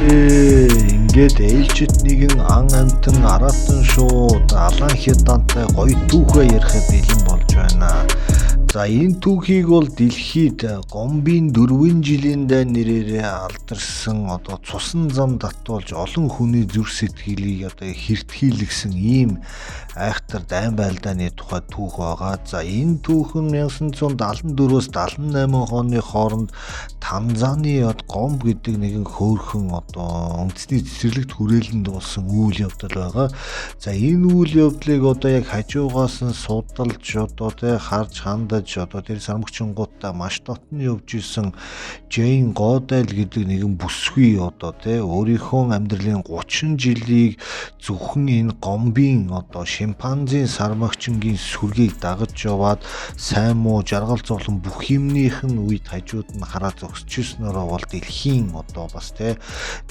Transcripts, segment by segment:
Ингээд ээлжит нэгэн ан амтан араатан шууд алаан хядантай гоё түүхээ ярихад бэлэн болж байна. За энэ түүхийг бол дэлхийд Гомбын 4 жилийн дайн нэрээр алдарсан одоо цусан зам татуулж олон хүний зүрх сэтгэлийг одоо хэртхийлгсэн ийм айхтар дайн байлдааны тухай түүх байгаа. За энэ түүх нь 1974-өөс 78 оны хооронд Танзаны Гомб гэдэг нэгэн хөөрхөн одоо үндэсний цэцэрлэгт хүрээлэнд болсон үйл явдал байгаа. За энэ үйл явдлыг одоо яг хажуугаас нь судалж одоо тэ харж хандаж одоо тэр сармагчингуудтай маш дотн явж исэн Джейн Годайл гэдэг нэгэн бүсгүй одоо тэ өөрийнхөө амьдралын 30 жилийг зөвхөн энэ Гомбын одоо шимпанзын сармагчингийн сүргийг дагаж яваад сайн муу жаргал зовлон бүх юмных нь үед хажууд нь хараа зогсож ирснөөрөө бол дэлхийн одоо бас тэ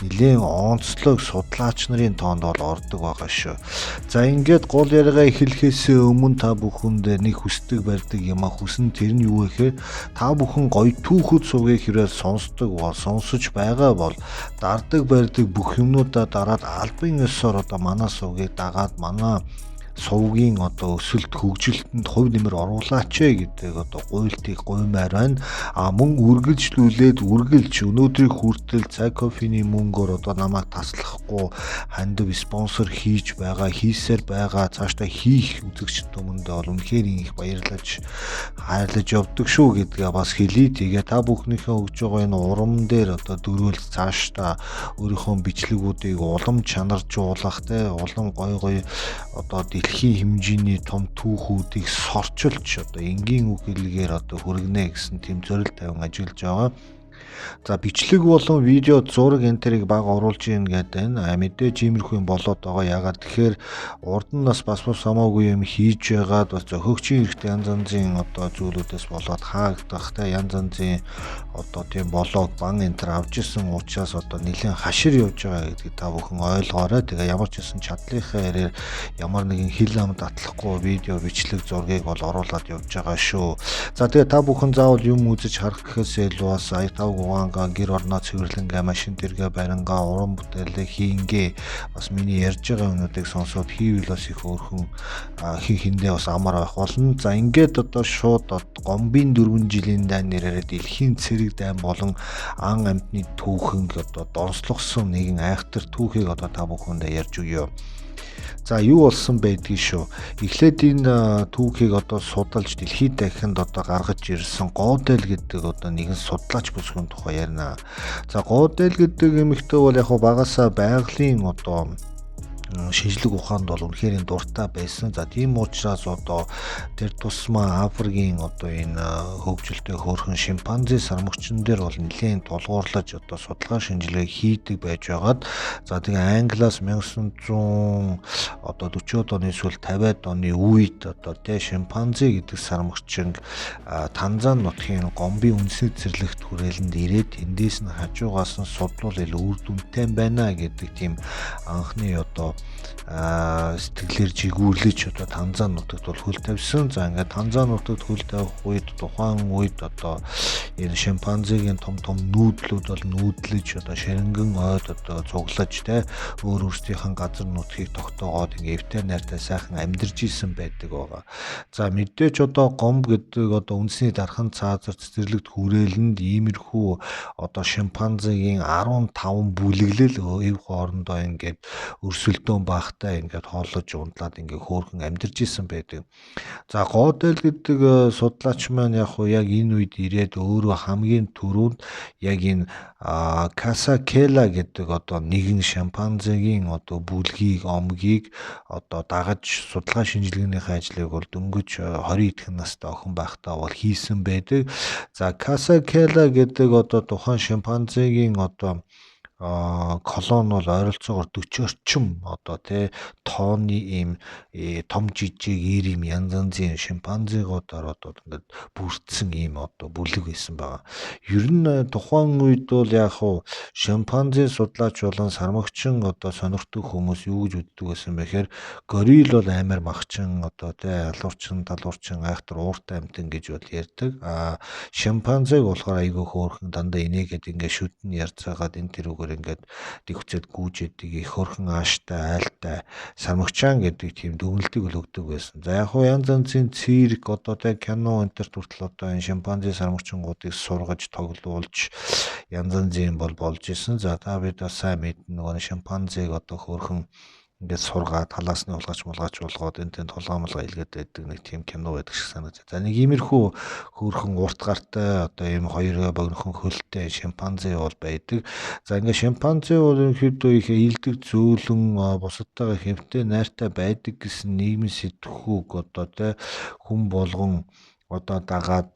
нэлээн онцлог судлаач нарын тоонд бол ордог байгаа шүү. За ингээд гол яриагаа эхлэхээс өмнө та бүхэнд нэг хүсдэг барьдаг юм а хүсэн, тэр нь юу вэ гэхээр та бүхэн гоё түүхүүд сувгийг хэрвээ сонсдог бол, сонсож байгаа бол дардаг барьдаг бүх юмнуудаа дараад албан ёсоор одоо манай сувгийг дагаад манай сувгийн одоо өсөлт хөгжилтөнд хувь нэмэр оруулаач ээ гэдэг одоо гуйлтыг гуймаар байна. А мөн үргэлжлүүлээд үргэлж өнөөдрийг хүртэл цай кофений мөнгөөр одоо намайг таслахгүй хандив спонсор хийж байгаа, хийсээр байгаа, цаашдаа хийх үзэгч түмэндээ бол үнэхээр их баярлаж хайрлаж явдаг шүү гэдгээ бас хэлье. Тэгээ та бүхнийхээ өгж байгаа энэ урам дээр одоо дөрөөл цаашдаа өөрийнхөө бичлэгүүдийг улам чанаржуулах те улам гоё гоё одоо дэлхийн хэмжээний том түүхүүдийг сорчилж одоо энгийн үг хэлгээр одоо хүргэнэ гэсэн тийм зорилт тавин ажиллаж байгаа. За бичлэг болон видео зураг энэ тэрийг бага оруулж ийн гэдэг байна. Мэдээж иймэрхүү юм болоод байгаа. Ягаад тэгэхээр урд нь бас бас хамаагүй юм хийж байгаад бас зохиогчийн хэрэгтэй янз янзын одоо зүйлүүдээс болоод хаагдах те янз янзын одоо тийм болоог бан энэ төр авч исэн учраас одоо нэлээд хашир явж байгаа гэдгийг та бүхэн ойлгоорой. Тэгээ ямар ч гэсэн чадлынхаа хэрээр ямар нэгэн хил ам датлахгүй видео бичлэг зургийг бол оруулаад явж байгаа шүү. За тэгээ та бүхэн заавал юм үзэж харах гэхээс илүү бас ая тав угаангаа гэр орноо цэвэрлэнгээ машин тэргээ барингаа уран бүтээлээ хийнгээ бас миний ярьж байгаа юмнуудыг сонсоод хийвэл бас их өөрхөн хин хиндээ бас амар байх болно. За ингээд одоо шууд Гомбын 4 жилийн дайн нэрээр дэлхийн цэрэг дайн болон ан амьтны түүхэн одоо донслогсон нэгэн айхтар түүхийг одоо та бүхэндээ ярьж өгье. За юу болсон байдгийг шүү. Эхлээд энэ түүхийг одоо судалж дэлхийд дахинд одоо гаргаж ирсэн Годайл гэдэг одоо нэгэн судлаач бүсгүйн тухай ярина. За Годайл гэдэг эмэгтэй бол яг багасаа байгалийн одоо шинжлэх ухаанд бол үнэхээр дуртай байсан. За тийм учраас одоо тэр тусмаа Африкийн одоо энэ хөгжилтэй хөөрхөн шимпанзе сармагчин дээр бол нэлээд тулгуурлаж одоо судалгаа шинжилгээ хийдэг байж байгаад, за тэгээ Англиас 1900 одоо 40-од оны сүүл 50-ад оны үед одоо тэ шимпанзе гэдэг сармагчин Танзан нутгийн Гомбын үндэсний цэцэрлэгт хүрээлэнд ирээд тэндээс нь хажуугаас нь судлуул илүү үр дүнтэй байна гэдэг тийм анхны одоо сэтгэлээр жигүүрлэж одоо Танзан нутагт бол хөл тавьсан. За ингээд Танзан нутагт хөл тавих үед тухайн үед одоо энэ шимпанзегийн том том нүүдлүүд бол нүүдлэж одоо ширэнгэн ойд одоо цуглаж те өөр өөрсдийнхэн газар нутгийг тогтоогоод ингээд эвтэй найртай сайхан амьдарч исэн байдаг байгаа. За мэдээж одоо Гомб гэдэг одоо үндэсний дархан цаазар цэцэрлэгт хүрээлэнд иймэрхүү одоо шимпанзегийн 15 бүлэглэл эв хоорондоо ингээд өрсөлдөөн баахтай ингээд хооллож ундлаад ингээд хөөрхөн амьдарч исэн байдаг. За Годайл гэдэг судлаач маань яг уу яг энэ үед ирээд өөрөө хамгийн түрүүнд яг энэ Касакела гэдэг одоо нэгэн шимпанзегийн одоо бүлгийг, омгийг одоо дагаж судалгаа шинжилгээнийхээ ажлыг бол дөнгөж 20 идэхэн настай охин байхдаа бол хийсэн байдаг. За Касакела гэдэг одоо тухайн шимпанзегийн одоо колон бол ойролцоогоор 40 орчим одоо тий тооны ийм том жижиг ир ийм янз янзын шимпанзегуудаар одоо ингээд бүрдсэн ийм одоо бүлэг байсан байгаа. Ер нь тухайн үед бол яг хуу шимпанзе судлаач болон сармагчин одоо сонирхдаг хүмүүс юу гэж үздэг байсан бэ гэхээр горилл бол амар махчин одоо тий алуурчин талуурчин айхтар ууртай амьтан гэж бол ярьдаг. А шимпанзег болохоор айгүй хөөрхөн дандаа инээгээд ингээд шүдэн ярьцаагаад энэ тэрүүгээр дээр ингээд дэвхцээд гүйж идэг, их хөрхөн ааштай, айлтай сармагчаан гэдэг тийм дүгнэлтийг л өгдөг байсан. За яг хуу янз янзын цирк одоо тэ кино энэ төр хүртэл одоо энэ шимпанзе сармагчингуудыг сургаж тоглуулж янз янзын бол болж исэн. За та бид бас сайн мэднэ, нөгөө шимпанзыг одоо хөөрхөн ингээд сургаа талаас нь улгаач мулгаач болгоод энэ тэнд тулгаа мулгаа илгээд байдаг нэг тийм кино байдаг шиг санагдаж. За нэг иймэрхүү хөөрхөн урт гартай одоо ийм хоёр богинохон хөлтэй шимпанзе бол байдаг. За ингээд шимпанзе бол ерөнхийдөө их илдэг зөөлөн бусадтайгаа хэмтэй найртай байдаг гэсэн нийгмийн сэтгхүүг одоо тэ хүн болгон одоо дагаад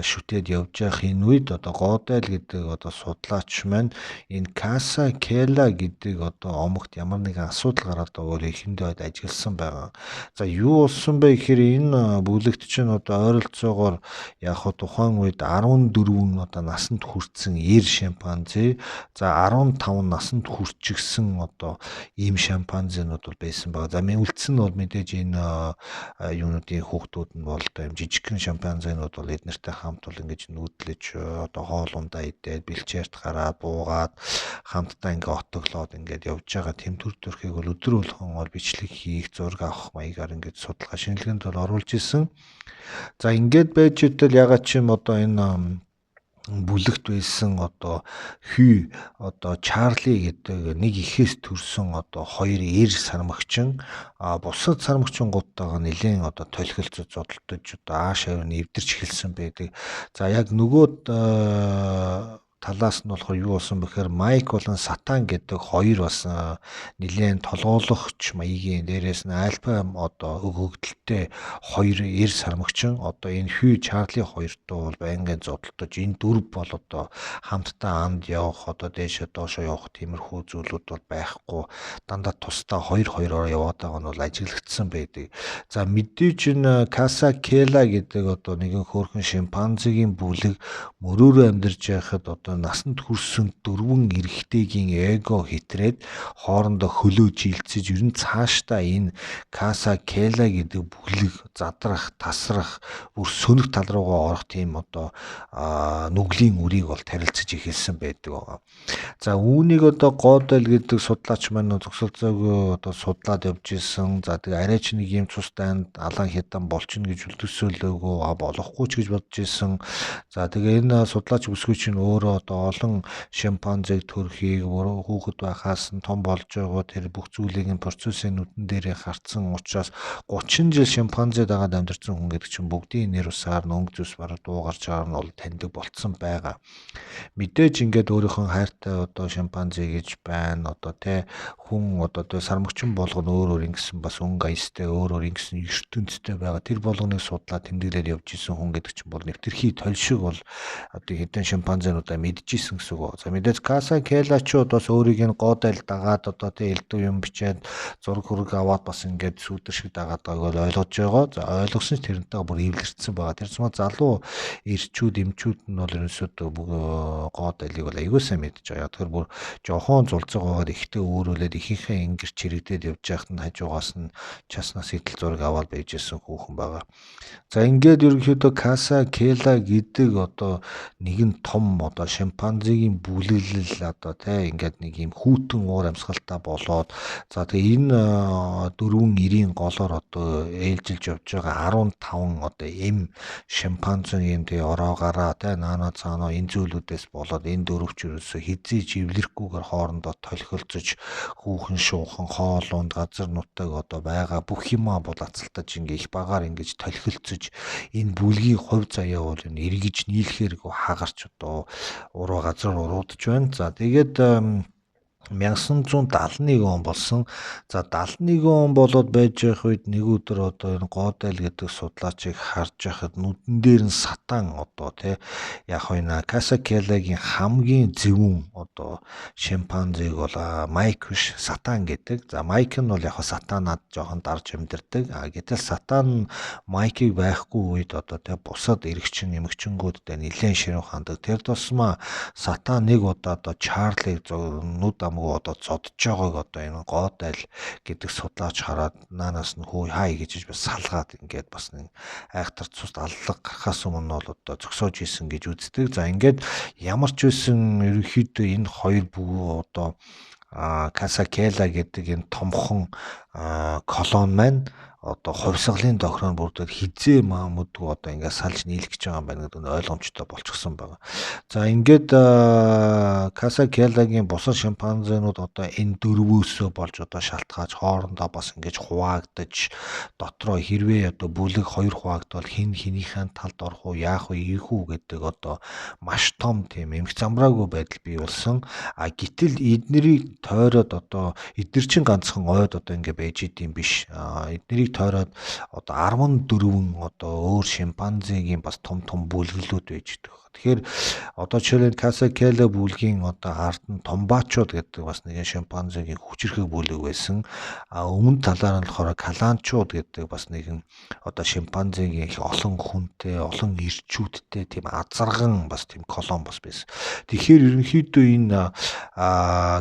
шүтээд явж явах энэ үед одоо Годайл гэдэг одоо судлаач маань энэ Каса Кела гэдэг одоо омогт ямар нэгэн асуудал гараад байгааг эхэндээ ажигласан байгаа. За юу болсон бэ гэхээр энэ бүлэгт чинь одоо ойролцоогоор яг хуу тухайн үед 14 одоо насанд хүрсэн 90 шимпанзе, за 15 насанд хүрчихсэн одоо ийм шимпанзенууд бол байсан байгаа. За үлдсэн нь бол мэдээж энэ юунуудын хүүхдүүд нь бол одоо юм жижигхэн шимпанзенууд бол эднэртэй хамт бол ингэж нүүдлэж одоо хоол ундаа идээд бэлчээрт гараад буугаад хамтдаа ингээ отоглоод ингээд явж байгаа тэм төр төрхийг бол өдөр болгон бол бичлэг хийх, зураг авах маягаар ингээд судалгаа шинжилгээнд бол оруулж исэн. За ингээд байж итэл ягаад ч юм одоо энэ бүлэгт байсан одоо Хүй одоо Чарли гэдэг нэг ихээс төрсэн одоо хоёр эр сармагчин бусад сармагчингуудтайгаа нэлээд одоо толхилцож зодолдож одоо ааш авир нь эвдэрч эхэлсэн байдаг. За яг нөгөө талаас нь болохоор юу болсон бэхээр Майк болон Сатан гэдэг хоёр бас нэлээд толгойлогч маягийн дээрээс нь альфа одоо өгөгдөлтэй хоёр эр сармагчин одоо энэ Хью Чарли хоёртой бол байнгын зодолдож энэ дөрв бол одоо хамтдаа анд явах одоо дээшээ доошоо явах тиймэрхүү зүйлүүд бол байхгүй, дандаа тусдаа хоёр хоёроор яваад байгаа нь бол ажиглагдсан байдаг. За мэдээж энэ Каса Кела гэдэг одоо нэгэн хөөрхөн шимпанзигийн бүлэг мөрөөрөө амьдарч байхад одоо насанд хүрсэн дөрвөн эрэгтэйгийн эго хитрээд хоорондоо хөлөө жилцэж ер нь цаашдаа энэ Каса Кела гэдэг бүлэг задрах, тасрах, бүр сөнөх тал руугаа орох тийм одоо нүглийн үрийг бол тарилцаж эхэлсэн байдаг байгаа. За үүнийг одоо Годайл гэдэг судлаач маань зогсолцоог одоо судлаад явж исэн. За тэгээ арай ч нэг юм цус дайнд алан хятан болчихно гэж төсөөлөөгөө болохгүй ч гэж бодож исэн. За тэгээ энэ судлаач бүсгүй чинь өөрөө одоо олон шимпанзег төрхийг хүүхэд байхаас нь том болж байгаа тэр бүх зүйлийг нь процессын нүдэн дээрээ харцсан учраас 30 жил шимпанзе дагаад амьдарсан хүн гэдэг чинь бүгдийн нэр усаар нөнгө зүс бараг дуугарч байгаа нь бол таньдаг болцсон байгаа. Мэдээж ингээд өөрийнхөө хайртай одоо шимпанзе гэж байна. Одоо тэ хүн одоо тэ сармагчин болгоно өөр өөр ингэсэн бас өнгө аястай өөр өөр ингэсэн ертөнцтэй байгаа. Тэр болгоныг судлаад тэмдэглээд явж исэн хүн гэдэг чинь бол нэвтрхий толь шиг бол одоо хэдэн шимпанзенуудаа мэдчихсэн гэсэн үг. За мэдээж Каса Келачууд бас өөрийг нь Годайл дагаад одоо тэ элдв юм бичээд зураг хөрөг аваад бас ингээд сүүдэр шиг дагаад байгааг бол ойлгож байгаа. За ойлгосон ч тэрнтэйгээ бүр эвлэрсэн байгаа. Тэр зам залуу эрчүүд эмчүүд нь бол ерөнсөдөө Годайлыг бол аягүй сайн мэдж байгаа. Тэгэхээр бүр жохон зулцаг байгаад ихтэй өөрөөлээд ихэнхээ ингэр чирэгдээд явж байхад нь хажуугаас нь часнаас идэл зураг аваад байж исэн хүүхэн байгаа. За ингээд ерөнхийдөө Каса Кела гэдэг одоо нэгэн том одоо шимпанзигийн бүлэглэл одоо тэ ингээд нэг юм хүүтэн уур амьсгалтай болоод за тэгээ энэ дөрвөн эрийн голоор одоо ээлжилж явж байгаа 15 одоо эм шимпанзигийн тэгээ ороо гараа тэ наана цаанаа энэ зүйлүүдээс болоод энэ дөрөвч ерөөсөө хизээж эвлэрэхгүйгээр хоорондоо толхилцож хүүхэн шуухан хоол унд газар нутаг одоо байгаа бүх юмаа бол ацалтаж ингээ их багаар ингэж толхилцож энэ бүлгийн хувь заяа бол энэ эргэж нийлэхээргүй хагарч одоо уруу газар уруудж байна. За тэгээд 1971 он болсон. За 71 он болоод байж явах үед нэг өдөр одоо энэ Годайл гэдэг судлаачийг харж байхад нүдэн дээр нь сатан одоо тий яг энэ Каса Келагийн хамгийн зөвүүн одоо шимпанзиг бол Майк биш сатан гэдэг. За Майк нь бол яг сатанаад жоохон дарж амьдардаг. А гэтэл сатан Майкийг байхгүй үед одоо тий бусад эрэгчин эмэгчингүүдтэй нэлээд ширүүн хандаг. Тэр тусмаа сатан нэг удаа одоо Чарлиг нүд амгүй одоо зодж байгааг одоо энэ Годайл гэдэг судлаач хараад наанаас нь хүү хай гэж бас салгаад ингээд бас нэг айхтар цус аллаг гарахаас өмнө бол одоо зөксөөж исэн гэж үздэг. За ингээд ямар ч байсан ерөнхийдөө энэ хоёр бүгөө одоо Касакела гэдэг энэ томхон колон маань одоо хувьсгалын тохироо бүрдээд хизээ маа мүдгүү одоо ингээд салж нийлэх гэж байгаа юм байна гэдэг нь ойлгомжтой болчихсон байгаа. За ингээд Касакелагийн бусад шимпанзенууд одоо энэ дөрвөөсөө болж одоо шалтгааж хоорондоо бас ингэж хуваагдаж дотроо хэрвээ одоо бүлэг хоёр хуваагдвал хин хинийхэн талд орох уу, яах вэ, ийх үү гэдэг одоо маш том тийм эмх замраагүй байдал бий болсон. А гэтэл эднэрийг тойроод одоо эднэр чинь ганцхан ойд одоо ингэ байж идэм биш. Эднэрийг тойроод одоо 14 одоо өөр шимпанзегийн бас том том бүлэглүүд байж идэг. Тэгэхээр одоо жишээлбэл Касакела бүлгийн одоо ард нь Томбачууд гэдэг бас нэгэн шимпанзегийн хүчирхэг бүлэг байсан. А өмнө талаар нь болохоор Каланчууд гэдэг бас нэгэн одоо шимпанзегийн их олон хүнтэй, олон ирчүүдтэй тийм азарган бас тийм колон бас байсан. Тэгэхээр ерөнхийдөө энэ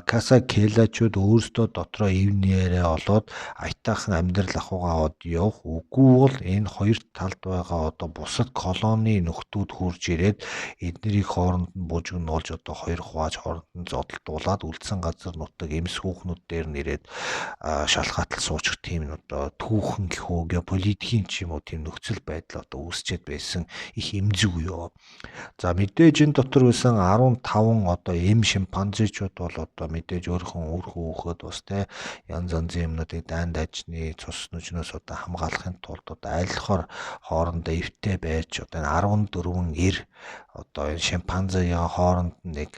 Касакелачууд өөрсдөө дотроо ив нэрээ олоод аятайхан амьдрал ахуйгаа аваад явах, үгүй бол энэ хоёр талд байгаа одоо бусад колоны нөхдүүд хурж ирээд эднэрийг хооронд нь бужигнуулж одоо хоёр хувааж хооронд нь зодолдуулаад үлдсэн газар нутаг эмс хүүхнүүд дээр нэрээд шалгаатал суучих тийм одоо түүхэн гэх үү геополитикийн ч юм уу тийм нөхцөл байдал одоо үүсчээд байсан их эмзэг үе. За мэдээж энэ дотор байсан 15 одоо эм шимпанзичууд бол одоо мэдээж өөрхөн үр хөөхөд бас те янз янзын юмнуудыг дайн дайчны цус нүжнөөс одоо хамгаалахын тулд одоо айлхоор хоорондоо эвтэй байж одоо энэ 14 эр одоо энэ шимпанзегийн хооронд нэг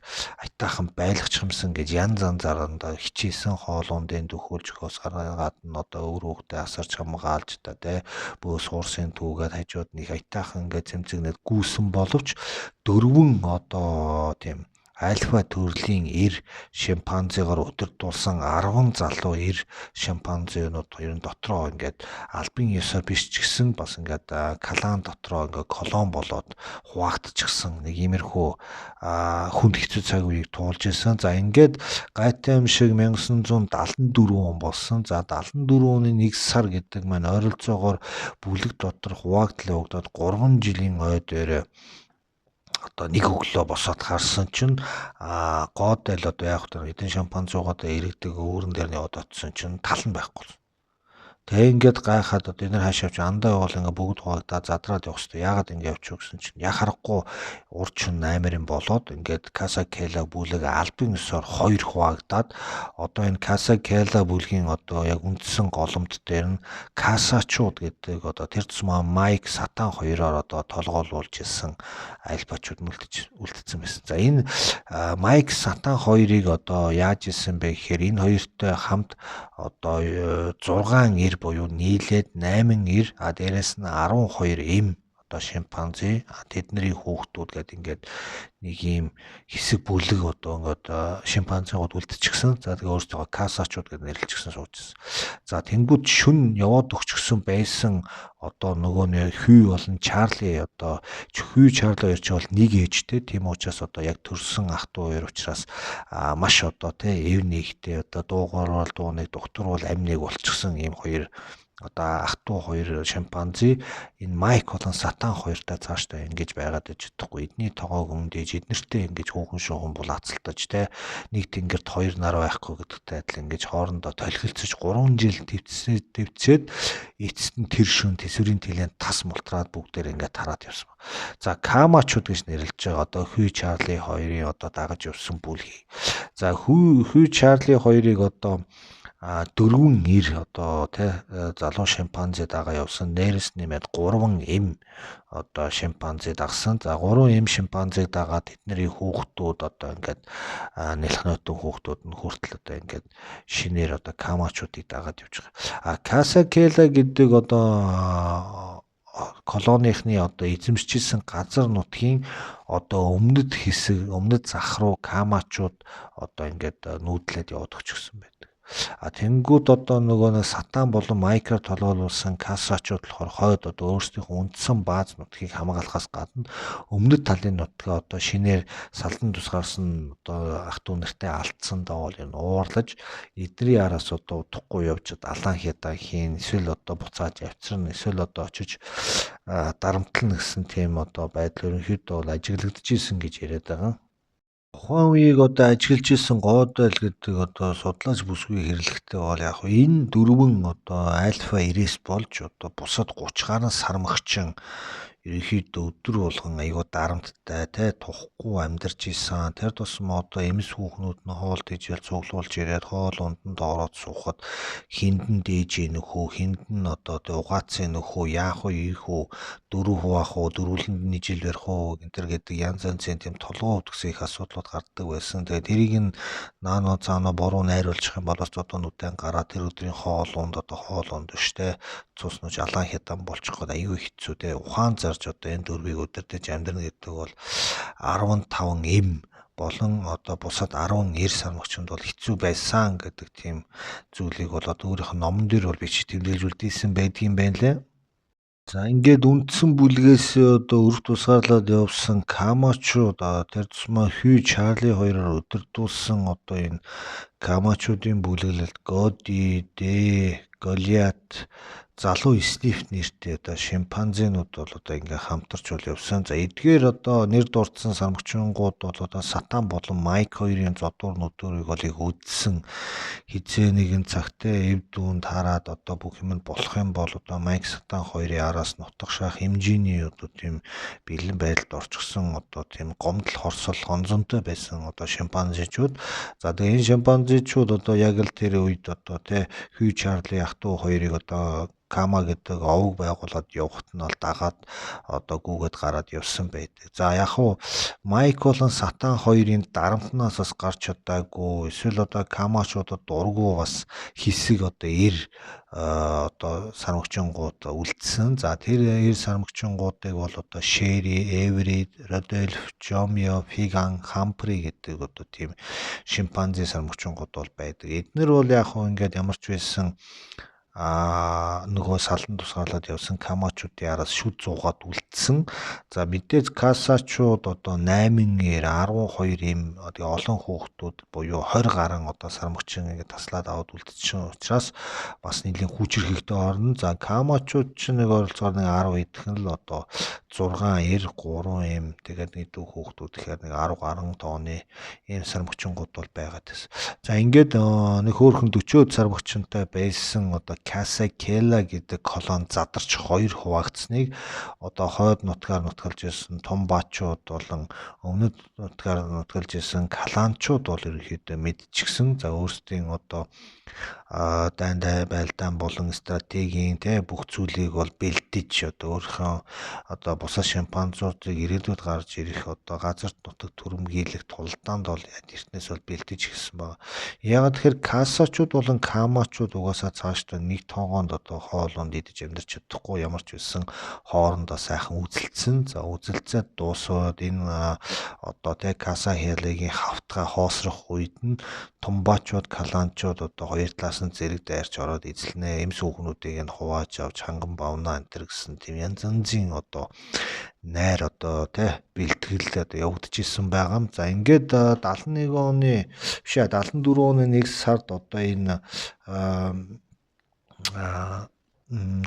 аятайхан байлгачихсан гэж янз янзаар одоо хичээсэн, хоолундын дөхөөлж өгөхөөс гадна одоо өөр хүүхдээ асарч хамгаалж та те бөөс хуурсын түүгээд хажууд нэг аятайхан ингээд цэмцэгнээд гүйсэн боловч дөрвөн одоо тийм альфа төрлийн эр шимпанзегаар удирдуулсан 10 залуу эр шимпанзенууд ер нь дотроо ингээд албан ёсоор биш ч гэсэн бас ингээд калан дотроо ингээд колон болоод хуваагдчихсан нэг иймэрхүү хүнд хэцүү цаг үеийг туулж исэн. За ингээд гайтай юм шиг 1974 он болсон. За 74 оны 1 сар гэдэг маань ойролцоогоор бүлэг дотор хуваагдал явагдаад 3 жилийн ой дээр одоо нэг өглөө босоод харсан чинь Годайл одоо яг хөтөр хэдэн шимпанзуугаад иргэдэг өөрөн дээр нь яваад очисон чинь тал нь байхгүй. Тэгээ ингээд гайхаад одоо энэ хаашаа явж андаа явал ингээ бүгд хуваагдаа задраад явах хэрэгтэй. Яагаад ингээ явчих гэсэн чинь яг харахгүй урд шин амар юм болоод ингээд Касакела бүлэг албан ёсоор хоёр хуваагдаад одоо энэ Касакела бүлгийн одоо яг үндсэн голомт дээр нь Касачууд гэдэг одоо тэр тусмаа Майк Сатан хоёроор одоо толгойлуулж исэн альбачууд үлдсэн байсан. За энэ Майк Сатан хоёрыг одоо яаж исэн бэ гэхээр энэ хоёртой хамт одоо 6 эр буюу нийлээд 8 эр, а дээрэс нь 12 эм одоо шимпанзе, тэдний хүүхдүүд гэдэг ингээд нэг ийм хэсэг бүлэг одоо ингээд шимпанзегууд үлдчихсэн. За тэгээ өөрсдөө касачууд гэдээ нэрлэлчихсэн суужсэн. За тэнгууд шүн яваад өгчихсөн байсан одоо нөгөө нэг Хүй болон Чарли одоо Хүй Чарли хоёр чинь бол нэг ээжтэй. Тийм учраас одоо яг төрсөн ах トゥ хоёр учраас маш одоо тий эв нэгтэй одоо дуугаар бол дуу нэг, доктор бол амь нэг болчихсон ийм хоёр одоо ах トゥ хоёр шимпанзе энэ Майк болон Сатан хоёртой цаашдаа ингэж байгаад иж чадахгүй. Эдний тогоог өмдөж эднэртэй ингэж хүүхэн шүүхэн булаацалтаж те нэг тэнгэрт хоёр нар байхгүй гэдэгтэй адил ингэж хоорондоо толхилцож 3 жил төвцээд эцэст нь тэр шүн тэсвэрийн тэлэнд тас мултраад бүгдээр ингээд тараад явсан. За Камачууд гэж нэрлэж байгаа одоо Хүй Чарли хоёрын одоо дагаж явсан бүлгийг. За Хүй Чарли хоёрыг одоо дөрвөн эр одоо тий залуу шимпанзе дагаа явсан. Нэрс нэмээд 3 эм одоо шимпанзе дагсан. За 3 эм шимпанзег дагаад тэдний хүүхдүүд одоо ингээд нэлхнөтөн хүүхдүүд нь хүртэл одоо ингээд шинээр одоо камачуудыг дагаад явж байгаа. А Касакела гэдэг одоо колоныхны одоо эзэмшижсэн газар нутгийн одоо өмнөд хэсэг, өмнөд зах руу камачууд одоо ингээд нүүдлээд яваад өгчихсөн байдаг. А тэнгүүд одоо нөгөө нэг Сатан болон Майкаар толгойлуулсан Касачууд болохоор хойд одоо өөрсдийнхөө үндсэн бааз нутгийг хамгаалахаас гадна өмнөд талын нутгаа одоо шинээр салдан тусгаарсан одоо ах дүү нартай алдсан даа бол энэ уурлаж эдний араас одоо удахгүй явж алаан хядаа хийн, эсвэл одоо буцааж авчирна, эсвэл одоо очиж дарамтлна гэсэн тийм одоо байдал ерөнхийдөө бол ажиглагдчихсэн гэж яриад байгаа. Тухайн үеийг одоо ажиглаж исэн Гоодойл гэдэг одоо судлаач бүсгүй хэрэглэхтэй бол яг энэ дөрвөн одоо альфа 90-с болж одоо бусад 30 гаруй сармагчин ерөнхийдөө өдөр болгон аюу дарамттай те тухгүй амьдарч исэн. Тэр тусам одоо эмс хүүхнүүд нь хоол тэжээл цуглуулж ирээд хоол унданд ороод суухад хиндэн дээж нөхөө, хиндэн одоо тэ угаацын нөхөө, яах вэ, ийх үү, дөрөв хуваах уу, дөрвөлөнд нь ижил барих уу гэнтэр гэдэг янз янзын тийм толгой өвдгсөн их асуудлууд гардаг байсан. Тэгээд тэрийг нь наано цаано буруу найруулчих юм бол бас одоо нүдэн гараа тэр өдрийн хоол унд одоо хоол унд штэ цус нүж алаан хятан болчих гээд аюу хэцүү те ухаан зарж одоо энэ дөрвийг өдөртөж амьдрна гэдэг бол 15 эм болон одоо бусад 19 сармагчинд бол хэцүү байсан гэдэг тийм зүйлийг бол одоо өөрийнх нь номон дээр бол бичиж тэмдэглэж үлдээсэн байдгийн байна лээ. За ингээд үндсэн бүлгээс одоо өрх тусгаарлаад явсан Камачууд тэр тусмаа Хью Чарли хоёроор удирдуулсан одоо энэ Камачуудын бүлэглэлд Годи, Дэ, Голиат, залуу Сниф нэртэй одоо шимпанзинууд бол одоо ингээ хамтарч бол явсан. За эдгээр одоо нэр дурдсан сармагчингууд бол одоо Сатан болон Майк хоёрын зодуур нүдүүрийг бол их үдсэн. Хизээ нэгэн цагтаа эв дүүн таарад одоо бүх юм нь болох юм бол одоо Майк Сатан хоёрын араас нутаг шаах хэмжээний одоо тийм бэлэн байдалд орчихсон одоо тийм гомдол хорсол гонзонтой байсан одоо шимпанзичууд. За тэгээ энэ шимпанзичууд одоо яг л тэр үед одоо тэ Хью Чарли ах トゥ хоёрыг одоо Кама гэдэг овог байгуулад явахт нь бол дагаад одоо гүгээд гараад явсан байдаг. За яг уу Майк болон Сатан хоёрын дарамтнаас бас гарч чадаагүй эсвэл одоо Камачуудад дургүй бас хэсэг одоо одоо сармагчингууд үлдсэн. За тэр 90 сармагчингуудыг бол одоо Шери, Эверид, Родольф, Жомио, Фиган, Хампри гэдэг одоо тийм шимпанзе сармагчингууд бол байдаг. Эднэр бол яг уу ингээд ямар ч байсан нөгөө салан тусгаарлаад явсан Камачуудын араас шүд зуугаад үлдсэн. За мэдээж Касачууд одоо 8-ээр 12 им тэгээ олон хүүхдүүд буюу 20 гаруй одоо сармагчин ингээд таслаад аваад үлдсэн учраас бас нэлийн хүчирхэгтэй орно. За Камачууд ч нэг ойролцоогоор нэг 10 идэхэн л одоо 6 9 3 им тэгээд нэг дүү хүүхдүүд гэхээр нэг 10 гаруй тооны ийм сармагчингууд бол байгаад байсан. За ингээд нэг хөөрхөн 40 сармагчинтай байсан одоо Каса Кела гэдэг колони задарч хоёр хуваагдсныг одоо хойд нутгаар нутгалж ирсэн Тумбачууд болон өмнөд нутгаар нутгалж ирсэн Каланчууд бол ерөнхийдөө мэдчихсэн. За өөрсдийн одоо дайн байлдаан болон стратегийн тэ бүх зүйлийг бол бэлдэж одоо өөрийнхөө одоо бусад шимпанзуудыг ирээдүйд гарч ирэх одоо газар нутаг түрэмгийлэх тулдаанд бол эртнээс бол бэлдэж ирсэн байна. Яагаад тэгэхээр Касачууд болон Камачууд угаасаа цаашдаа нэг тоогоонд одоо хоолунд идэж амьдарч чадахгүй ямар ч байсан хоорондоо сайхан үзэлцсэн. За үзэлцээд дуусаад энэ одоо тэ Каса Хелагийн хавтгай хоосрох үед нь Тумбачууд, Каланчууд одоо хоёр талаас нь зэрэг дайрч ороод эзэлнэ. Эмс хүүхнүүдийг нь хувааж авч ханган бавна энэ төр гэсэн тийм янз янзын одоо найр одоо тэ бэлтгэл одоо явагдчихсэн байгаа юм. За ингээд 71 оны биш 74 оны 1 сард одоо энэ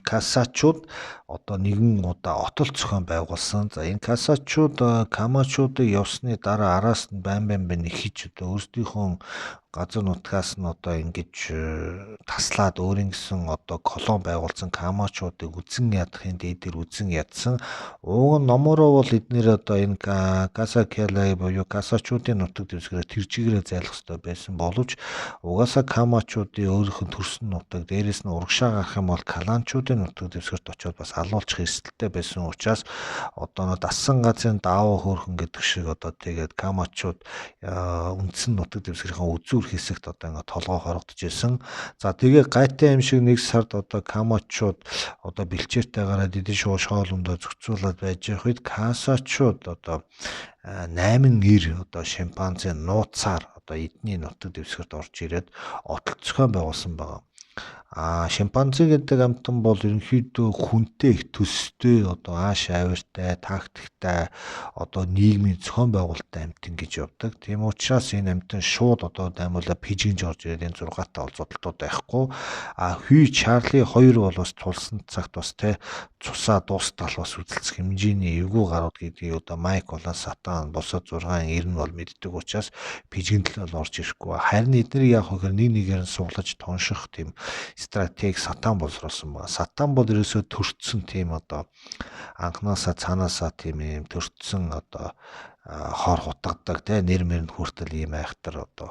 Касачууд одоо нэгэн удаа отол зохион байгуулсан. За энэ Касачууд Камачуудыг явсны дараа араас нь байн байн байн ихэж одоо өөрсдийнхөө газар нутгаас нь одоо ингэж таслаад өөрийн гэсэн одоо колони байгуулсан Камачуудыг үзэн ядахын дээдэр үзэн ядсан. Уг нь номороо бол эднэр одоо энэ Касакелай буюу Касачуудын нутаг дэвсгэрээ тэр чигээрээ зайлах ёстой байсан боловч угаасаа Камачуудын өөрийнх нь төрсөн нутаг дээрээс нь урагшаа гарах юм бол Каланчуудын нутаг дэвсгэрт очиод бас алуулчих эрсдэлтэй байсан учраас одоо дассан газрын даавуу хөөрхөн гэдэг шиг одоо тэгээд Камачууд үндсэн нутаг дэвсгэрийн үзүүр хэсэгт одоо ингээ толгой хорогдож исэн. За тэгээ гайтай юм шиг нэг сард одоо Камачууд одоо бэлчээртэй гараад эдэн шуу шоолондоо зохицуулаад байж явах үед Касачууд одоо 8 90 одоо шимпанзе нууцаар одоо эдний нутаг дэвсгэрт орж ирээд отол зохион байгуулсан байгаа. А шимпанзе гэдэг амьтан бол ерөнхийдөө хүнтэй их төстэй, одоо ааш авиртай, тактиктай, одоо нийгмийн зохион байгуулалттай амьтан гэж явдаг. Тийм учраас энэ амьтан шууд одоо даймуулаа пижигнж орж ирээд энэ 6 таа зодолтууд байхгүй. А Хүй Чарли 2 бол бас тулсан цагт бас те цусаа дуустал бас үзэлцэх хэмжээний эвгүй гарууд гэдгийг одоо Майк болон Сатан босоод 6 90 нь бол мэддэг учраас пижигнэл бол орж ирэхгүй. Харин эднийг яг хөхөр нэг нэгээр нь суглаж тонших тийм стратеги Сатан боловсруулсан байна. Сатан бол ерөөсөө төрцсөн тийм одоо анхнаасаа цаанаасаа тийм юм төрцсөн одоо хор хутгадаг те нэр мэрэнд хүртэл ийм айхтар одоо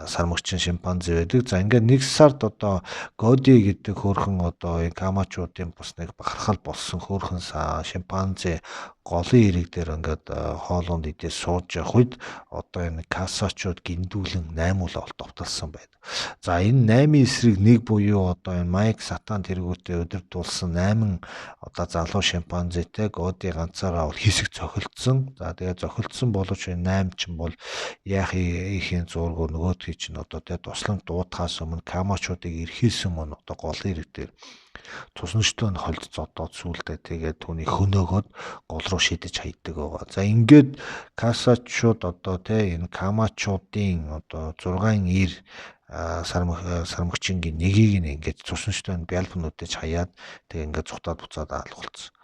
сармагчин шимпанзе байдаг. За ингээд нэг сард одоо Годи гэдэг хөөрхөн одоо энэ камачуудын бас нэг бахархал болсон хөөрхөн шимпанзе голын эрэг дээр ингээд хоолунд идээ сууж явах үед одоо энэ касачууд гиндүүлэн наймуулаа бол довтолсон байдаг. За энэ 8-ын эсрэг 1 буюу одоо энэ Майк Сатан тэргүүтээ өдөрдүүлсэн 8 одоо залуу шимпанзетэй Годи ганцаараа бол хэсэг цохилдсон. За тэгээ зохилдсон боловч энэ 8 чинь бол яах ихийн зуургүй нөгөөдхий чинь одоо тэ туслан дуудахаас өмнө камачуудыг ирэхээс өмнө одоо голын эрэг дээр цуснаштай нь холд зодоод сүулдэ тэгээд түүний хөнөөгөөд гол руу шидэж хайдаг байгаа. За ингээд касачууд одоо тэ энэ камачуудын одоо 6 90 сармагчингийн нэгийг нь ингээд цуснаштай нь бялбнуудаж хаяад тэг ингээд цухтаад буцаад алгуулсан.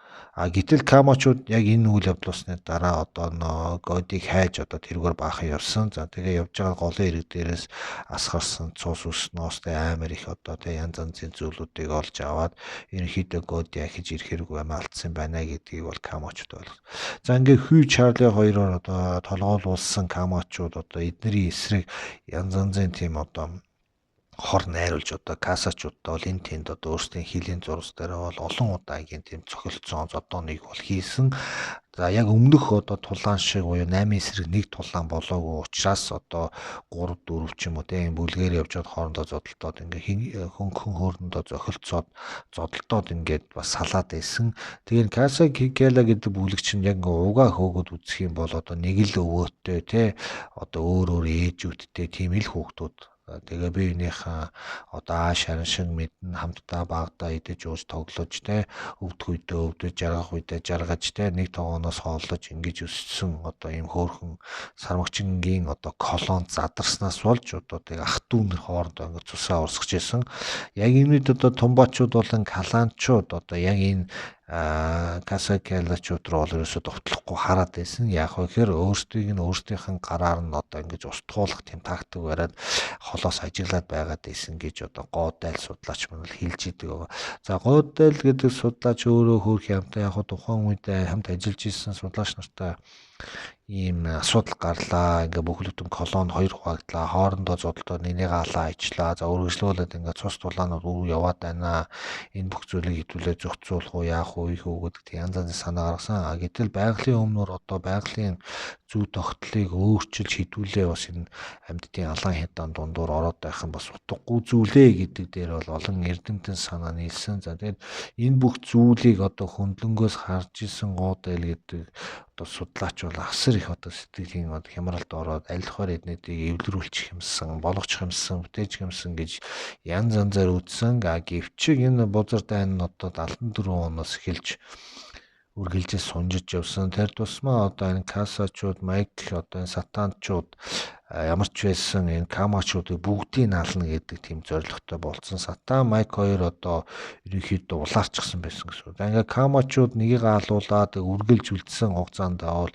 А гэтэл камачууд яг энэ үйл явдал болсны дараа одоо нөө Годиг хайж одоо тэргээр баахан явсан. За тэгээ явж байгаа голын эрэг дээрээс асгарсан цус өснөөс амар их одоо тэгээ янз янзын зүйлүүдийг олж аваад ерөнхийдөө Годи ахиж ирэхэргүй амиа алдсан байна гэдгийг бол камачууд ойлгосон. За ингээд Хүй Чарли хоёроор одоо толгойлуулсан камачууд одоо эднэрийн эсрэг янз янзын тийм одоо хор найруулж одоо касачуудтай бол энэ тэнд одоо өөрсдийн хилийн зурс дээр бол олон удаагийн тийм цохилцсон зодооныг бол хийсэн. За яг өмнөх одоо тулаан шиг буюу 8 эсрэг 1 тулаан болоогүй учраас одоо 3 4 ч юм уу тийм бүлгээр явж байгаад хоорондоо зодолдоод ингээ хөнгөн хоорондоо зохилцоод зодолдоод ингээд бас салаад байсан. Тэгэхээр Каса Кикела гэдэг бүлэг чинь яг ингээ угаа хөөгөөд үзэх юм бол одоо нэг л өвөөтэй те одоо өөр өөр ээжүүдтэй тийм ил хүүхдүүд. Тэгээ бие биенийхээ одоо ааш харин мэдэн хамтдаа багадаа идэж ууж тоглож те өвдөх үедээ өвдөж, жаргах үедээ жаргаж те нэг тогооноос хооллож ингэж өссөн одоо ийм хөөрхөн сармагчингийн одоо колон задарснаас болж одоо тэгээ ах дүү нар хоорондоо ингэж цусаа урсгаж исэн. Яг энэ үед одоо тумбачууд болон каланчууд одоо яг энэ касакелачууд руу бол ерөөсөө довтлохгүй хараад байсан. Яг вэ гэхээр өөрсдийг нь өөрсдийнх нь гараар нь одоо ингэж устгуулах тийм тактик бариад холоос ажиглаад байгаад байсан гэж одоо Годайл судлаач мөн л хэлж идэг байгаа. За Годайл гэдэг судлаач өөрөө хөөрхөн хамтаа яг тухайн үед хамт ажиллаж исэн судлаач нартай ийм асуудал гарлаа. Ингээ бүхэл бүтэн колон хоёр хуваагдлаа. Хоорондоо зодолдоо нэгнийг алаа ажиллаа. За үргэлжлүүлээд ингээ цус тулаанууд үр яваад байна. Энэ бүх зүйлийг хэдүүлээ зохицуулах уу, яах уу, их үү гэдэг янз янзын санаа гаргасан. А гэтэл байгалийн өмнөр одоо байгалийн зүй тогтлыг өөрчилж хэдүүлээ бас энэ амьтдын алаан хядаан дундуур ороод байх нь бас утгагүй зүйлээ гэдэг дээр бол олон эрдэмтэн санаа нийлсэн. За тэгээд энэ бүх зүйлийг одоо хөндлөнгөөс харж исэн Годайл гэдэг одоо судлаач бол асар их одоо сэтгэлийн одоо хямралд ороод аль болохоор эднүүдийг эвлэрүүлчих юмсан, болгочих юмсан, бүтээж юмсан гэж янз янзаар үзсэн. А гэвч энэ бузар дайн нь одоо 74 оноос эхэлж үргэлжил сунжиж явсан. Тэр тусмаа одоо энэ касачууд, Майк одоо энэ сатанчууд ямар ч байсан энэ камачуудыг бүгдийг ална гэдэг тийм зорилготой болцсон. Сатан Майк хоёр одоо ерөнхийдөө улаарчихсан байсан гэсэн үг. Ингээ камачууд нэгийг алуулаад үргэлж үлдсэн хугацаанд бол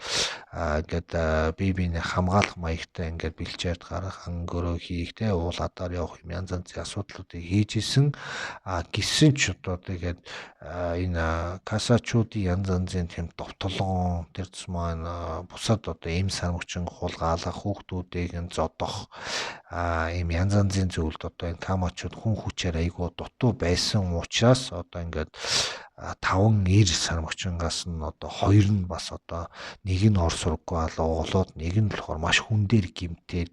ингээд бие биенээ хамгаалах маягтай ингээд бэлчээрд гарах, ангөрөө хийх, те уул адаар явах юм янз янзын асуудлуудыг хийж исэн. А гисэн ч одоо тэгээд энэ касачуудын янз янзын тийм довтлогон тэр тусмаа энэ бусад одоо эм сармагчин хулгаалах, хүүхдүүдийг нь зодох ийм янз янзын зүйлд одоо энэ камачууд хүн хүчээр айгүй дутуу байсан учраас одоо ингээд 5 эр сармагчингаас нь одоо 2 нь бас одоо нэг нь ор сурггүй алга болоод, нэг нь болохоор маш хүн дээр гимтээд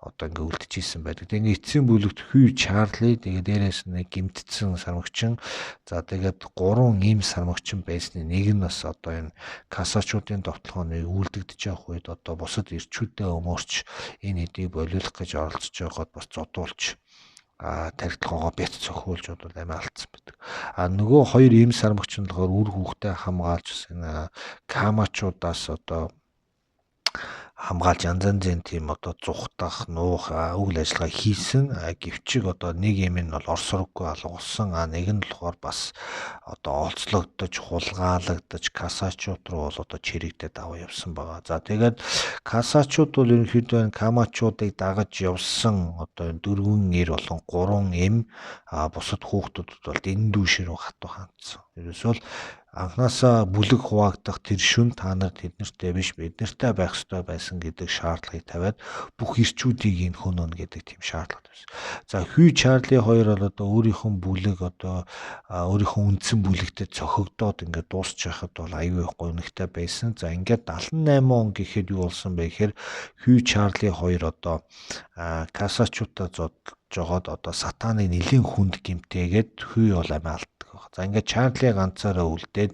одоо ингээ үлдчихсэн байдаг. Тэгээ ингээ эцсийн бүлэгт Хүй Чарли, тэгээ дээрээс нэг гимтсэн сармагчин, за тэгээд 3 ийм сармагчин байсны нэг нь бас одоо энэ касачуудын довтлогооны үлдэгдэж явах үед одоо бусад эрчүүдээ өмөрч энэ хэдийг болиулах гэж оролцож байгаад бас зодуулж тархитлагоогоо бяц цохиулж бол амиа алдсан байдаг. А нөгөө хоёр ийм сармагч нь болохоор үр хүүхдээ хамгаалж энэ камачуудаас одоо хамгаалж янз янзын тийм одоо зугтах, нуух үйл ажиллагаа хийсэн. Гэвчиг одоо нэг юм нь бол ор сурггүй алга болсон. А нэг нь болохоор бас одоо олзлогдож, хулгаалагдаж касачууд руу бол одоо чирэгдээд аваа явсан байгаа. За тэгээд касачууд бол ерөнхийдөө камачуудыг дагаж явсан одоо 4 эр болон 3 эм, бусад хүүхдүүдэд бол энэ дүүш рүү хатуу хандсан. Ерөөсөө л анхнаасаа бүлэг хуваагдах тэр шүн та нар тэднэртэй биш, биднэртэй байх ёстой байсан гэдэг шаардлагыг тавиад бүх эрчүүдийг энэ хөнөөнө гэдэг тийм шаардлага тавьсан. За Хүй Чарли хоёр бол одоо өөрийнхөө бүлэг одоо өөрийнхөө үндсэн бүлэгтээ цохигдоод ингээд дуусчихад бол аюу их гонигтай байсан. За ингээд 78 он гэхэд юу болсон бэ гэхээр Хүй Чарли хоёр одоо касачуудаа зодж жогоод одоо сатаны нэлийн хүнд гимтээгээд Хүй бол амиа алддаг. За ингээд Чарли ганцаараа үлдээд,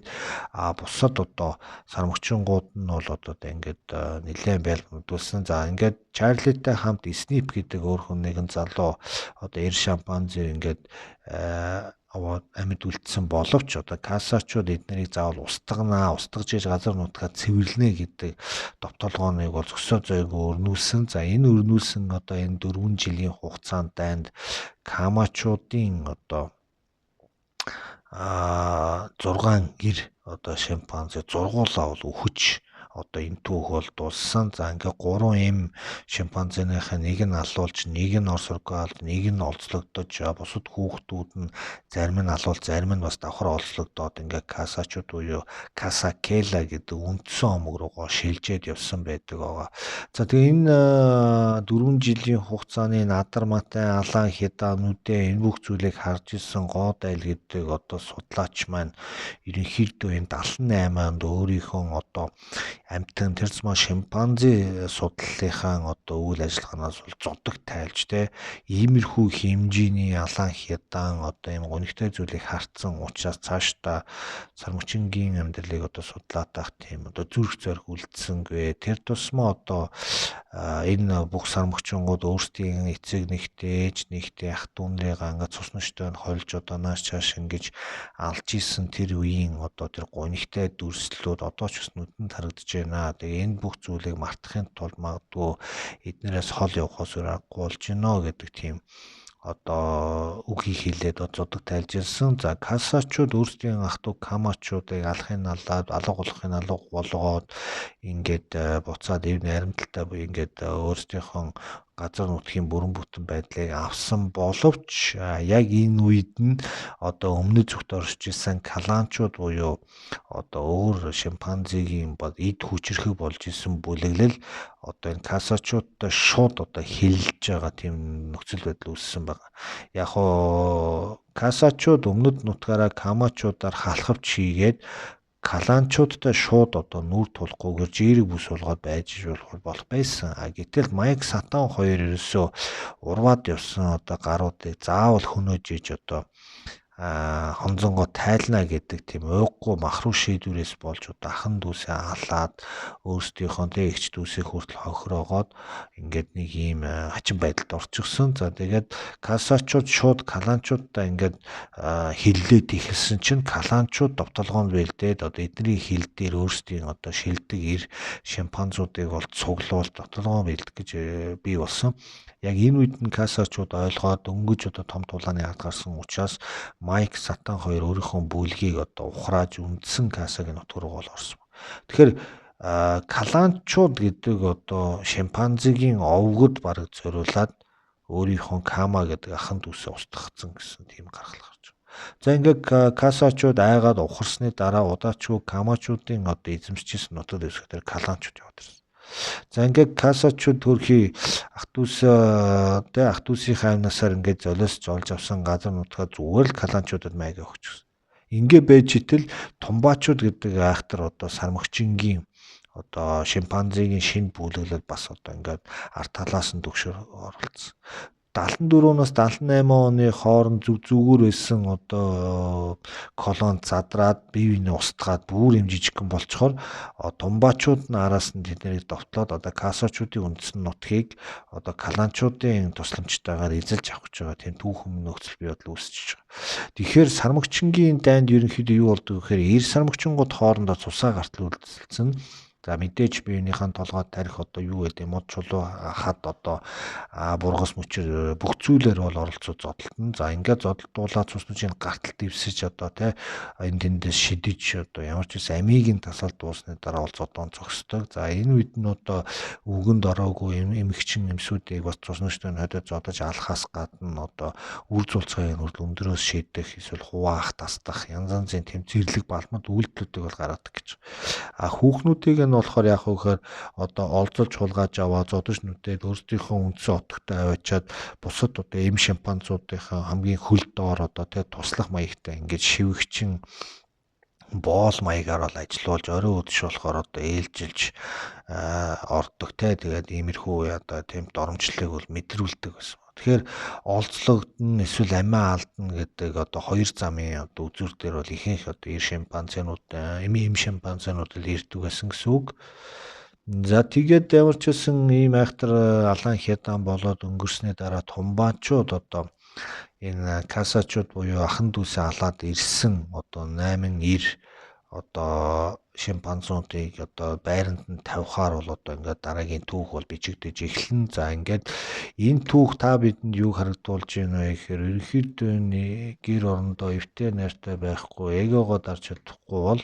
бусад одоо сармагчингууд нь бол одоо ингээд нэлээд байл мэдүүлсэн. За ингээд Чарлитай хамт Снип гэдэг өөр хүн нэгэн залуу одоо эр шимпанзе ингээд амьд үлдсэн боловч одоо касачууд эднэрийг заавал устгана, устгаж иж газар нутгаа цэвэрлэнэ гэдэг довтолгооныг бол зөксөө зойгоо өрнүүлсэн. За энэ өрнүүлсэн одоо энэ 4 жилийн хугацаанд дайнд камачуудын одоо 6 гэр одоо шимпанзе зургуулаа бол үхэж одоо энэ түүх бол дууссан. За ингээ 3 эм шимпанзеныхаа нэг нь алуулж, нэг нь ор сургаалд, нэг нь олзлогдож, бусад хүүхдүүд нь зарим нь алуул, зарим нь бас давхар олзлогдоод ингээ касачууд буюу касакела гэдэг үндсэн омог руугаа шилжээд явсан байдаг байгаа. За тэгээ энэ 4 жилийн хугацааны надармаатай алаан хядаа нүдэ энэ бүх зүйлийг харж исэн гоод айл гэдэг одоо судлаач маань ерөнхийдөө энэ 78 онд өөрийнхөө одоо амьтан тэр зам шимпанзе судлалынхаа одоо үйл ажиллагаанаас бол зодог тайлж те иймэрхүү хэмжээний алаан хядаан одоо юм гонигтай зүйлийг харцсан учраас цаашдаа сармагчингийн амьдралыг одоо судлаад байх тийм одоо зүрх зориг үлдсэнгүй. Тэр тусмаа одоо энэ бүх сармагчингууд өөрсдийн эцэг нэгтэй, ээж нэгтэй, ах дүү нарыгаа ингээд цус нөштэй нь холж одоо нааш чааш ингэж алж исэн тэр үеийн одоо тэр гонигтай дүрслэлүүд одоо ч бас нүдэнд харагдаж байна. Тэгээ энэ бүх зүйлийг мартахын тулд магадгүй эднэрээс хол явахаас өөр аргагүй болж гинэ гэдэг тийм одоо үгийг хэлээд зудаг тайлж ирсэн. За касачууд өөрсдийн ах トゥ камачуудыг алахын алаад, алга болохын алга болгоод ингээд буцаад эв наримталтай буюу ингээд өөрсдийнхөө газар нутгийн бүрэн бүтэн байдлыг авсан боловч яг энэ үед нь одоо өмнөд зүгт орж исэн каланчууд буюу одоо өөр шимпанзигийн бол эд хүчирхэг болж исэн бүлэглэл одоо энэ касачуудтай шууд одоо хилж байгаа тийм нөхцөл байдал үүссэн байна. Яг хоо касачууд өмнөд нутгаараа камачуудаар халахвч хийгээд каланчуудтай шууд одоо нүүр тулахгүйгээр жирэг бүс болгоод байж болох байсан. А гэтэл Майк Сатан хоёр ерөөсөө урваад явсан одоо гаруудыг заавал хөнөөж иж одоо хонзонгоо тайлна гэдэг тийм уйггүй махруу шийдвэрээс болж одоо ахан дүүсээ алаад өөрсдийнхөө тэ эгч дүүсээ хүртэл хохироогоод ингээд нэг ийм хачин байдалд орчихсон. За тэгээд касачууд шууд каланчуудаа ингээд хиллээд эхэлсэн чинь каланчууд довтолгоонд бэлдээд одоо эдний хил дээр өөрсдийн одоо шилдэг эр шимпанзуудыг бол цуглуул довтолгоон бэлдэх гэж бий болсон. Яг энэ үед нь касачууд ойлгоод дөнгөж одоо том тулааны ард гарсан учраас Майк Сатан хоёр өөрийнхөө бүлгийг одоо ухрааж үндсэн касагийн нутг руу гол орсон. Тэгэхээр каланчууд гэдэг одоо шимпанзигийн овгод бараг зориулаад өөрийнхөө кама гэдэг ахан дүүсээ устгацсан гэсэн тийм гаргалгаа гарч байна. За ингээд касачууд айгаад ухарсны дараа удаачгүй камачуудын одоо эзэмшижсэн нутаг дэвсгэр каланчууд яваад ирсэн. За ингээд касачууд төрхий ах дүүс тэ ах дүүсийнхээ амнасаар ингээд золиос золж авсан газар нутгаа зүгээр л каланчуудад маяг өгчихсөн. Ингээ байж итэл тумбаачууд гэдэг айхтар одоо сармагчингийн одоо шимпанзигийн шинэ бүлэглэл бас одоо ингээд ард талаас нь төгшөр оролцсон. 74-өөс 78 оны хооронд зүг зүгээр байсан одоо колони задраад бие биенээ устгаад бүр юм жижигхэн болцохоор тумбаачууд нь араас нь тэднийг довтлоод одоо касачуудын үндсэн нутгийг одоо каланчуудын тусламжтайгаар эзэлж авах гэж байгаа тийм түүхэн нөхцөл бий бодол үүсэж байгаа. Тэгэхээр сармагчингийн дайнд ерөнхийдөө юу болдог гэхээр эр сармагчингууд хоорондоо цусаа гартал үйлдэлсэн. За мэдээж биеийнхээ толгой тарих одоо юу гэдэг мод чулуу хад одоо бургас мөчөр бүх зүйлээр бол оролцоо зодтолтно. За ингээд зодтолдуулаад цуснуудын гартал дэвсэж одоо тий энэ тэндээс шидэж одоо ямар ч үс амийг нь тасалд дуусны дараа бол зодоон зогсдог. За энэ үед нь одоо үгэнд ороогүй эмгчин эмсүүдийг бас цуснуудын хойдод зодож алхаас гадна одоо үр зулцгааг нь өндрөөс шийдэх эсвэл хуваах тасдах янз янзын тэм зэрлэг балмад үйлдэлүүдийг бол гаргадаг гэж. А хүүхнүүдийг нь болохоор яг хөөхөр одоо олзолж хулгааж аваа зодож нүдээд өөрсдийнхөө үндсэн отогтой аваачаад бусад одоо эм шимпанзуудынхаа хамгийн хөл доор одоо тэ туслах маягтай ингээд шивгчин боол маягаар бол ажилуулж орой үдш болохоор одоо ээлжилж ордог те тэгээд иймэрхүү одоо тийм доромжлыг бол мэдрүүлдэг байсан. Тэгэхээр олзлогдно эсвэл амиа алдна гэдэг одоо хоёр замын одоо үзүүр дээр бол ихэнх одоо эр шимпанзенууд эм шимпанзенууд л ирдэг байсан гэсэн үг. За тэгээд ямар ч байсан ийм айхтар алаан хядаан болоод өнгөрсний дараа тумбаачууд одоо энэ касачууд буюу ахан дүүсээ алаад ирсэн одоо 8 9 одоо шимпанзуудыг одоо байранд нь тавихаар бол одоо ингээд дараагийн түүх бол бичигдэж эхэлнэ. За ингээд энэ түүх та бидэнд юу харагдуулж байна вэ гэхээр ерөнхийдөө гэр орондоо эвтэй найртай байхгүй, эгогоо дарж чадахгүй бол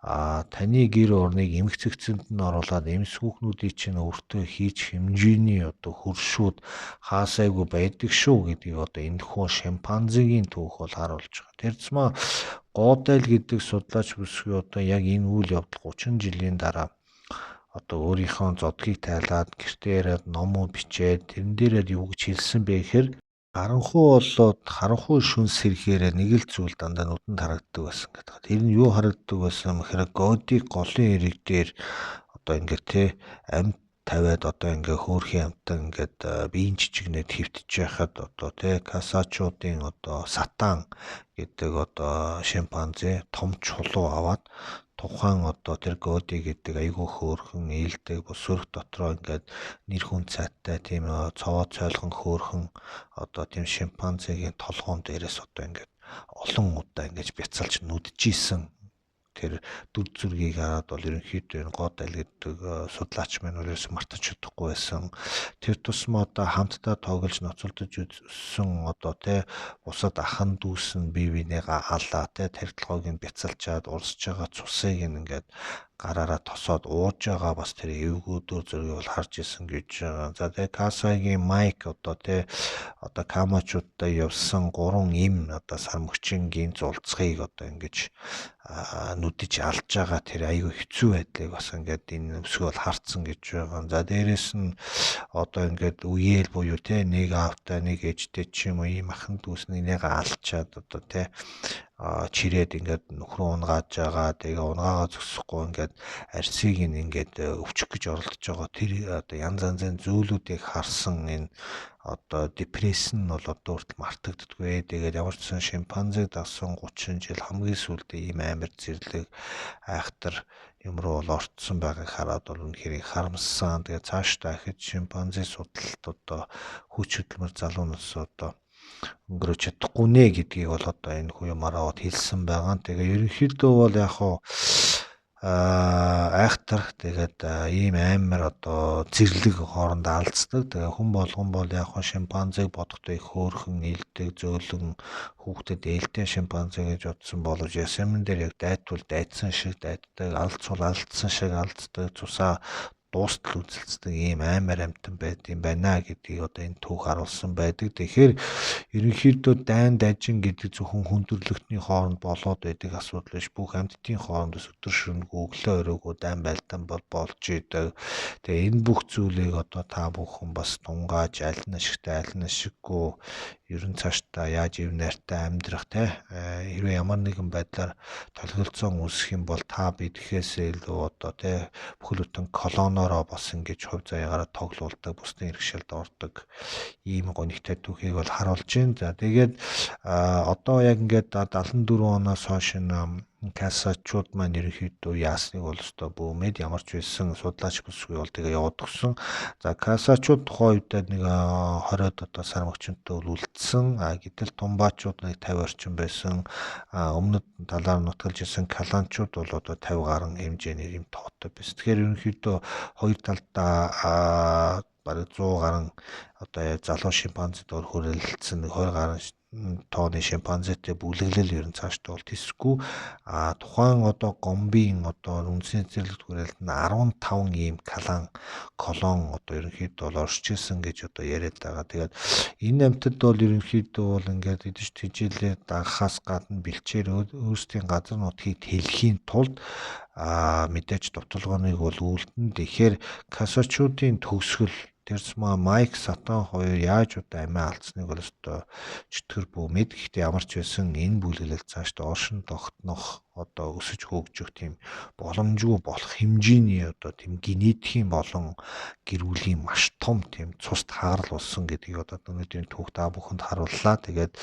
таны гэр орныг эмх цэгцэнд нь оруулаад эмс хүүхнүүдийг чинь өөртөө хийж хэмжээний одоо хөршүүд хаасайгүй байдаг шүү гэдгийг одоо энэ хүн шимпанзигийн түүх бол харуулж байгаа. Тэр тусмаа Годайл гэдэг судлаач бүсгүй одоо яг энэ үйл явдал 30 жилийн дараа одоо өөрийнхөө зодгийг тайлаад гэртээ яриад ном уу бичээд тэрэн дээрээ юу гэж хэлсэн бэ гэхээр харанхуй болоод харанхуй шүн сэрхээрээ нэг л зүйл дандаа нүдэнд харагддаг байсан гэдэг. Тэр нь юу харагддаг байсан гэхээр Годик голын эрэг дээр одоо ингээд те амьд тавиад одоо ингээ хөөрхийн амтан ингээд биеийн жижигнээд хөвтөж байхад одоо те касачуудын одоо сатан гэдэг одоо шимпанзе том чулуу аваад тухайн одоо тэр Годи гэдэг айгүй хөөрхөн ээлдэг бус сөрөг дотроо ингээд нэр хүн цайтай тийм цовоо цойлгон хөөрхөн одоо тийм шимпанзегийн толгоон дээрээс одоо ингээд олон удаа ингэж бяцалж нүдчихсэн тэр дүр зургийг хараад бол ерөнхийдөө энэ Годайл гэдэг судлаач маань бол ерөөсөн мартаж чадахгүй байсан. Тэр тусмаа одоо хамтдаа тоглож ноцолдож өссөн одоо те бусад ахан дүүс нь бие биенийгээ алаа те тархилгоог нь бяцалчаад урсж байгаа цусыг ингээд гараараа тосоод ууж байгаа бас тэр эвгүй дүр зургийг бол харж исэн гэж байгаа. За тэгээ Касагийн Майк одоо те одоо Камачуудтай явсан 3 им одоо сармөгчингийн зулцгийг одоо ингэж нүдэж алж байгаа тэр айгүй хэцүү байдлыг бас ингээд энэ өсгөө бол харцсан гэж байгаа. За дээрэс нь одоо ингээд үеэл буюу те нэг аавтай нэг ээжтэй ч юм уу ийм ахан дүүс нэгнийгээ алчаад одоо те чирээд ингээд нөхрөө унгааж байгаа. Тэгээ унгаагаа зөксөхгүй ингээд арсыг ингээд өвчих гэж оролдож байгаа. Тэр одоо янз янзын зүйлүүдийг харсан энэ одоо депресс нь бол одоо хүртэл мартагддаггүй. Тэгээд ямар ч сан шимпанзыг дагсан 30 жил хамгийн сүүлдээ ийм амар зэрлэг айхтар юм руу бол орцсон байгааг хараад бол үнэхээр харамссан. Тэгээд цаашдаа ахиж шимпанзи судалт одоо хүч хөдөлмөр залуу нас одоо өнгөрөөж чадахгүй нэ гэдгийг бол одоо энэ хүү юмараа бод хэлсэн байгаа. Тэгээ ерөнхийдөө бол яг хуу айхтар тэгээд ийм амар одоо зэрлэг хоорондоо алдцдаг. Тэгээ хүн болгон бол яг хуу шимпанзыг бодохдоо их хөөрхөн ээлдэг зөөлөн хүүхдэд ээлтэй шимпанзе гэж бодсон боловч ясамн дээр яг дайтвал дайтсан шиг дайтдаг, алдцвал алдсан шиг алддаг, цусаа дуустал үнсэлцдэг ийм аймаар амьтан байд юм байна гэдгийг одоо энэ түүх харуулсан байдаг. Тэгэхээр ерөнхийдөө дайн дажин гэдэг зөвхөн хүн төрөлхтний хооронд болоод байдаг асуудал биш. Бүх амьтдын хооронд өдөр шөнөгүй өглөө оройгоо дайн байлдаан бол болж идэг. Тэгээ энэ бүх зүйлийг одоо та бүхэн бас тунгааж аль нь ашигтай аль нь ашиггүй ер нь цаашдаа яаж ив найртай амьдрах те хэрвээ ямар нэгэн байдлаар толгилцоон үүсэх юм бол та бидэхээс илүү одоо те бүхэл бүтэн колоноороо бас ингэж хувь заяагаараа тоглуулдаг, бусдын иргэшилд ордог ийм гонигтай түүхийг бол харуулж байна. За тэгээд одоо яг ингээд 74 оноос хойш энэ касачууд маань ерөнхийдөө яасныг бол өстой бөөмэд ямар ч байсан судлаач бүсгүй бол тэгээ яваад өгсөн. За касачууд тухайн үедээ нэг 20-од одоо сар мөчөнтэй бол үлдсэн. А гэтэл тумбаачууд нэг 50 орчим байсан. А өмнөд талаар нутгалж исэн каланчууд бол одоо 50 гаруй хэмжээний юм тоотой байсан. Тэгэхээр ерөнхийдөө хоёр талдаа бараг 100 гаруй одоо залуу шимпанзед ор хүрээлэлсэн нэг 20 гаруй тооны шимпанзетэй бүлэглэл ер нь цаашдаа бол тэсгүй. А тухайн одоо Гомбийн одоо үндэсний цэцэрлэгт хүрээлэлд нь 15 ийм калан колон одоо ерөнхийдөө бол оршиж исэн гэж одоо яриад байгаа. Тэгээд энэ амьтад бол ерөнхийдөө бол ингээд идэж тэжээлээ дагахаас гадна бэлчээр өөрсдийн газар нутгийг тэлэхийн тулд мэдээж довтолгооныг бол үлдэн. Тэгэхээр касачуудын төгсгөл тэрс маа Майк Сатан хоёр яаж одоо амиа алдсныг бол өстой чөтгөр бүү мэд. Гэхдээ ямар ч байсан энэ бүлэглэл цаашдаа оршин тогтнох одоо өсөж хөгжих тийм боломжгүй болох хэмжээний одоо тийм генетикийн болон гэр бүлийн маш том тийм цуст хагарал болсон гэдгийг одоо өнөөдрийн түүх та бүхэнд харууллаа. Тэгээд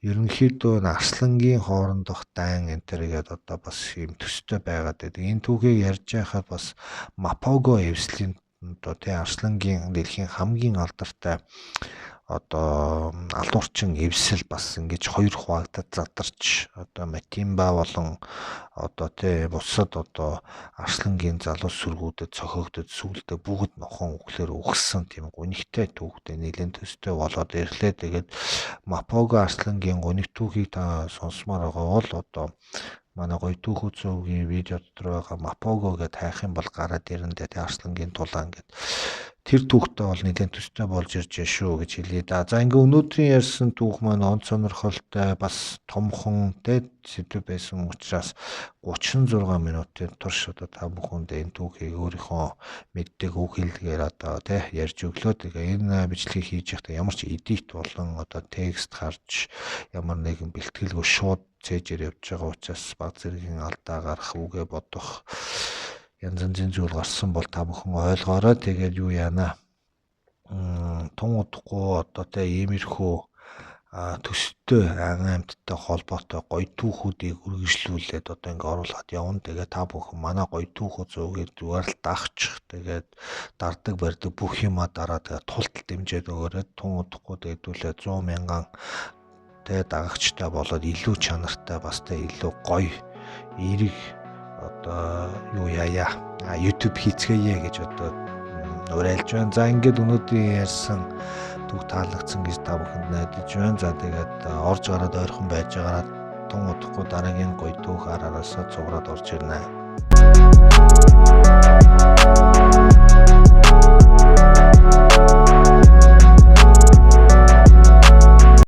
ерөнхийдөө арслангийн хоорондох дайн энэ төр гээд одоо бас юм төстэй байгаад байдаг. Энэ түүхийг ярьж байхад бас Мапого эвслийн одоо тий арслангийн дэлхийн хамгийн алдартай одоо алуурчин эвсэл бас ингэж хоёр хуваагдаад задарч одоо Матимба болон одоо тий бусад одоо арслангийн залуу сүргүүдэд цохигдод сүулдэ бүгд нохон үхлээр үхсэн тийм гунигтай түүхтэй нэлээд төстэй болоод ирлээ. Тэгээд Мапого арслангийн гуниг түүхийг та сонсомоор байгаа бол одоо манай гоё түүхүү цөөвгийн видео дотор байгаа Мапого гэдээ хайх юм бол гараад ирэндээ тэ арслангийн тулаан гэд тэр түүхтэй бол нэлээд төстэй болж ирж шүү гэж хэлье да. За ингээ өнөөдрийн ярьсан түүх маань он сонирхолтой бас томхон тэ сэдв байсан учраас 36 минутын турш одоо та бүхэнд энэ түүхийг өөрийнхөө мэддэг үг хэллэгээр одоо тэ ярьж өглөө. Тэгээ энэ бичлэгийг хийж байхдаа ямар ч эдит болон одоо текст харж ямар нэгэн бэлтгэлгүй шууд цээжээр явж байгаа учраас баг зэргийн алдаа гарах, үгээ бодох янз янзын зүйл гарсан бол та бүхэн ойлгоорой. Тэгээд юу яана тун удахгүй одоо тэ иймэрхүү төстэй ан амьттай холбоотой гоё түүхүүдийг үргэлжлүүлээд одоо ингээ оруулаад явна. Тэгээ та бүхэн манай гоё түүхүү зуугийг зүгээр л дагчих. Тэгээд дардаг барьдаг бүх юмаа дараа тэгээ тултал дэмжиж өгөөрэй. Тун удахгүй хэдүүлээ 100 мянган тэ дагагчтай болоод илүү чанартай бас тэ илүү гоё эерэг одоо юу яая YouTube хийцгээе гэж одоо уриалж байна. За ингээд өнөөдрийн ярьсан түүх таалагдсан гэж та бүхэнд найдаж байна. За тэгээд орж гараад ойрхон байж байгаараа тун удахгүй дараагийн гоё түүх араасаа цуграад орж ирнэ.